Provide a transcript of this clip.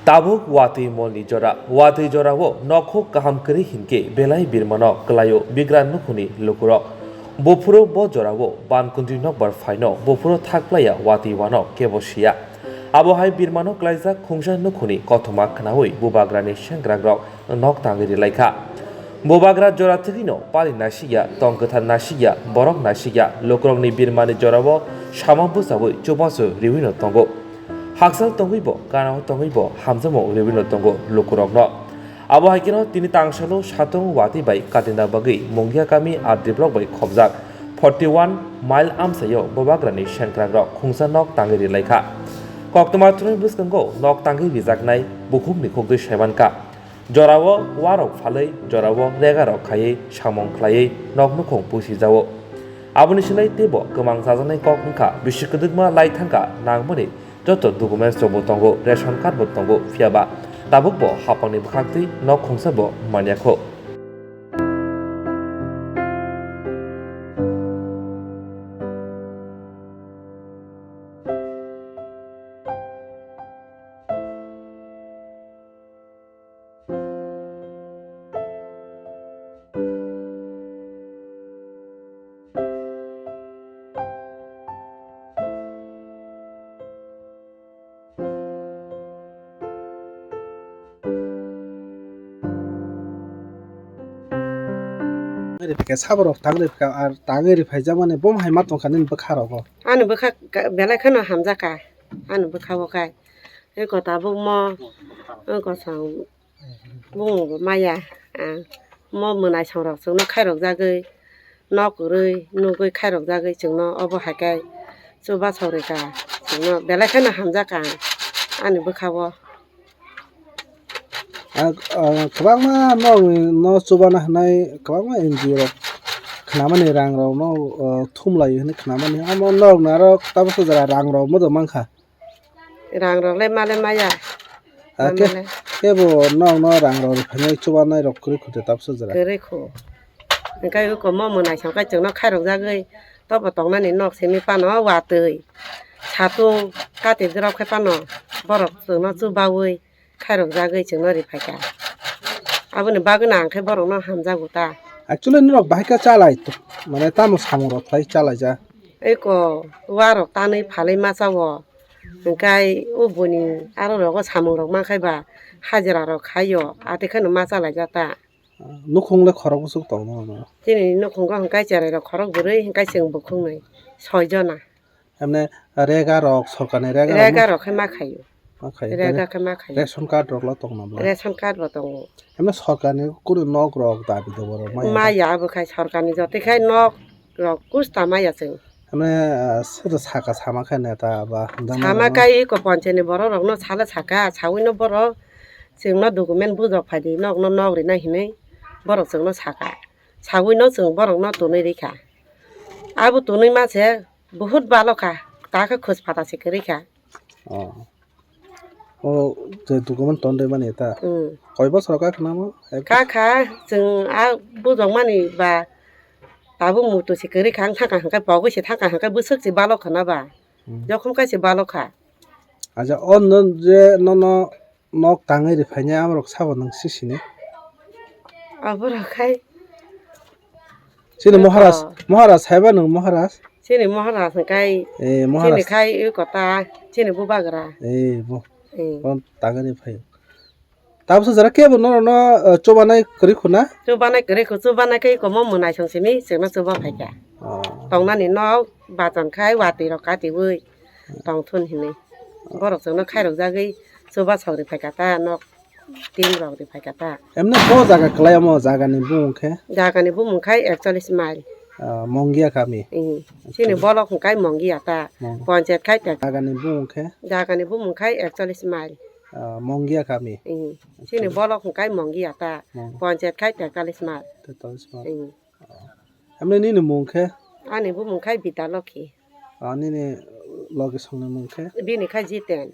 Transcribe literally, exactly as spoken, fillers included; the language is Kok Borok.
Tabuk watwi molni jora. Watwi jorao nokhuk kaham kwrwi hinkhe belai birmano kwlaio bigra nukhungni lukurok. Buphuru bo jorao ban kuntwi nokbar phaino buphuru thak plaiya watwi uanok kebo siya. Abo hai birmano kwlaijak khungsa nukhungni kothoma khnaui bubagrani sengkrakrok nok tangwi rilaikha. Bubagra jora thwgwino pali nasikya, tong kwthar nasikya, borok nasikya, lukurokni birmani jorao sama bwchaui chubachu riwino tongo. Haksal tongwibo, ganao tongwibo hamjakmung riwino tongo lukurokno. Abo hai kheno tini tangsalo satung watwi bai katina bagwi Mungia kami R D block bai khobjak forty one mile amchaio bubagrani sengkrakrok khungsa nok tangwi rilaikha. Koktwma thwngwi bwskango nok tangwi rijaknai bukhukni khukdwi saimankha. Jorao uarok phalwi, jorao regarok khaiwi samung khlaiwi nok nukhung pusijao. Aboni slai teibo kwmang chajaknai kok wngkha, bisi kwdwkma lai thangkha, nangmani joto documents rokbo tongo, ration card bo tongo, phiyaba tabukbo hapangni bwkhaktwi nok khungsa bo manyakho. Riphaikha saborok tang riphaikha, ar tangwi riphaijak mani bom hai ma tongkha nini bwkha rogo. Ani bwkha belai kheno hamjakha, ani bwkha o khai. Eko tabuk mo, eko chwng bumung bo maya, ah, mo mwnai songrok chwngno khairok jagwi, nok kwrwi nugwi khairok jagwi chwngno obo hai khe chuba saurika chwngno belai kheno hamjakha ang ani bwkha o. Ah, ah, kwbangma nokni no chubana hinwi kwbangma N G O rok khnamani rang rok no, ah, thumlai hinwi khnamani, omo nok ni aro tabukhe jora rang rok modo mankha. Rang rok le male maya. Ah, ke, male. Kebo nokno rang rok riphainai chubanai rok kwrwi kho de tabukhe jora. Kwrwi kho. Hwnkhe eko mo mwnai songkhe chwngno khairok jagwi tobo tongnani nok simi phano watwi satung kati drop khe phano borok chwngno chubaui khairok jagwi chwngno riphaikha. Aboni bagwino ang khe borokno hamjago ta. Actually norok bahai khe chalai to, mane tamo samung rok khlai chalaija. Eko uarok tanwi phalwi masa o. Hwnkhe o buini aro rogo samung rok mankhe ba hajira rok khaio, atwi kheno ma chalaijak ta. Nukhung le khorok bwswk tong nono? Chini nukhungo hwnkhe cherai rok khorok bwrwi hwnkhe chwng bukhuknwi soi jona. Emne rega rok, sorkarni rega rok Rega ma-, rok khe ma khaio. Ma khaio. Rega khe ma khaio. Ration card rok lo tong namo? Ration card bo tongo. Emne sorkarni kunu nok rok dabi dobo rok maya? Maya abo khai sorkarni jotoi khai nok rok kusta maya chwng. Mane, ah, soto saka sama khe neta ba hamjakma Sama rokno? Kai eko ponchayni borok rokno salo saka, sawino borok chwngno document bujok phaidi nokno nok rina hinwi borok chwngno saka. Sawino chwng borokno tonwi rikha. Abo tonwi ma se buhut balo kha, ta khe khus pata se kwrwi kha. Oh. O je document ton de mani ta. Hmm. Koi bosor ka khna mo? Ek Ka kha, chwng a bujok mani ba tabuk muitu se kwrwi kha, ang thangkha hwnkhe pogwi se thangkha hwnkhe bwswk se balo khna ba. Hmm. Jokhom kai se balo kha. Aja o no je nono nok tangwi riphainai amorok sabo nwng sisini? Aborok khai Chini Eko. Maharaj, Maharaj haiba nwng Maharaj? Chini Maharaj hwnkhe Eh, chini Maharaj. Khai eko ta, chini bubagra. Eh, bo. Eh. Bo tangani phai. Tabukhe jora kebo norokno, eh, chubanai kwrwi khuna? Chubanai kwrwi khu, chubanai khe eko mo mwnai song simi chwngno chuba phaikha. Oh. Tongnani nok bachon khai watwi rok katiwi tongthun hinwi. Borok chwngno khairok jagwi chuba song ri phaikha ta nok. Tin rok ri phaikha ta. Emne bo jaga kwlai omo jagani bumung khe? Jagani bumung khai ekchollis mile. Ah, Mongia kami. Ih, chini bolok hwnkhe Mongia ta. Mong- Ponchayat khai ta. Jagani bumung khe? Jagani bumung khai ekchollis mile. Ah, Mongia kami. Ih, chini bolok hwnkhe Mongia ta. Mong- Ponchayat khai tektalis mile. Tektalis mile. Ih. Emne nini mung khe? Ani bumung khai Bidya Lokhi. Ah, nini logi songni mung khe? Bini khai Jiten.